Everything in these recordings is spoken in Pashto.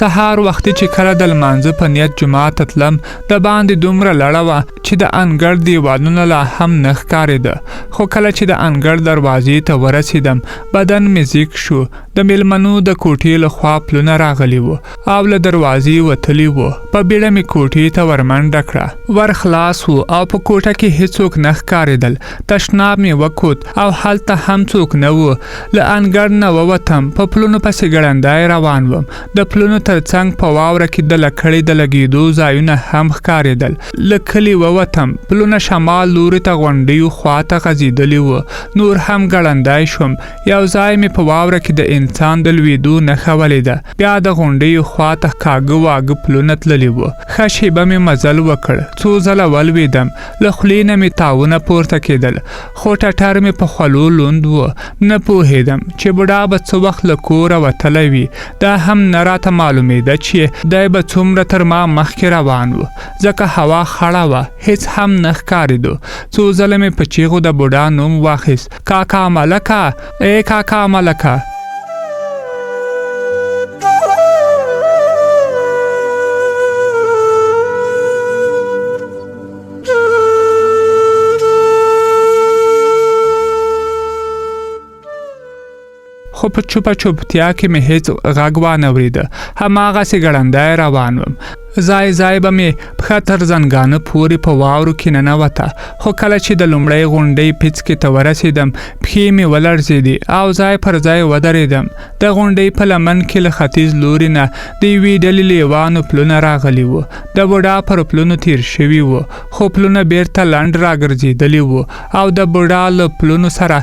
سهار وختي چې کله د لمانځه په نیت جومات ته تلم، د باندې دومره لړه وه چې د انګړ دیوالونه لا هم نه ښکارېده. خو کله چې د انګړ دروازې ته ورسېدم، بدن مې زیږ شو. د میلمنو د کوټې له خوا پلونه راغلي وو او له دروازې وتلي وو. په بیړه مې کوټې ته ورمنډه کړه. ور خلاص و او په کوټه کې هیڅوک نه ښکارېدل. تشناب مې وکوت او هلته هم څوک نه وو. له انګړ نه ووتم، په پلونو پسې ګړندی روان وم. د پلونو تر څنګ په واوره کې د لکړې د لګېدو ځایونه هم ښکارېدل. له کلي ووتم، پلونه شمال لوري ته غونډیو خواته غځېدلي وو. نور هم ګړندی شوم. یو ځای مې په واوره کې د انسان د لوېدو نښه ولیده. بیا د غونډیو خواته کاږه واږه پلونه تللي وو. ښه شېبه مې مزل وکړ، څو ځله ولوېدم، له خولې نه مې تاوونه پورته کېدل، خو ټټر مې په خولو لوند و. نه پوهېدم چې بوډا به څه وخت له کوره وتلی وي. دا هم نه راته معلومېده چې دی به څومره تر ما مخکې روان و، ځکه هوا خړه وه، هېڅ هم نه ښکارېدو. څو ځله مې په چیغو د بوډا نوم واخیست، کاکا ملکه، ای کاکا ملکه! خو په چوپه چوپتیا کې مې هیڅ غږ وانه وریده. هماغسې ګړندی روان وم. ځای ځای به مې پښه تر زنګانه پورې په واورو کې ننوته، خو کله چې د لومړۍ غونډۍ پیڅکې ته ورسېدم، پښې مې ولړزېدې او ځای پر ځای ودرېدم. د غونډۍ په لمن کې له ختیځ لوري نه د یوې ډلې لیوانو پلونه راغلي وو. د بوډا پر پلونو تیر شوي وو، خو پلونه بیرته لنډ راګرځېدلي وو او د بوډا له پلونو سره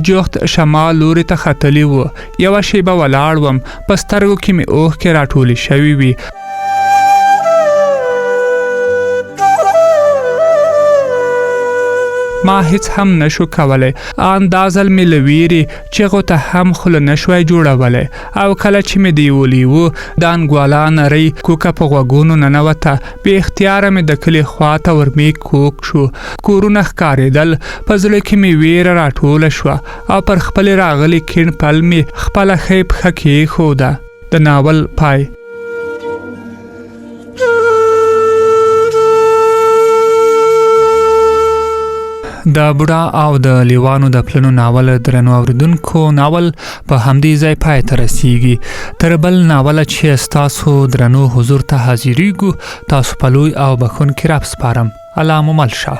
جوخت شمال لوري ته ختلي وو. یوه شېبه ولاړ وم، په سترګو کې مې اوښکې راټولې شوې وې. ما هیڅ هم نشو کولی. آن دا ځل مې له ویرې چغو ته هم خوله نشوای جوړولی او کله چې مې د یو لیوه د انګوالا نرۍ کوکه په غوږونو ننوته، بې اختیاره مې د کلي خوا ته ورمېږ کوږ شو. کورونه ښکارېدل. په زړه کې مې ویره راټوله شوه او پر خپلې راغلي کیڼ پل مې خپله ښۍ پښه کېښوده. د ناول پای. د بوډا او د لیوانو د پلونو ناول درنو اوریدونکو، ناول په همدې ځای پای ته رسیږي. تر بل ناول چې ستاسو درنو حضور ته حاضریږو، تاسو په لوی او بخښونکي رب سپارم. الله مو مل شه.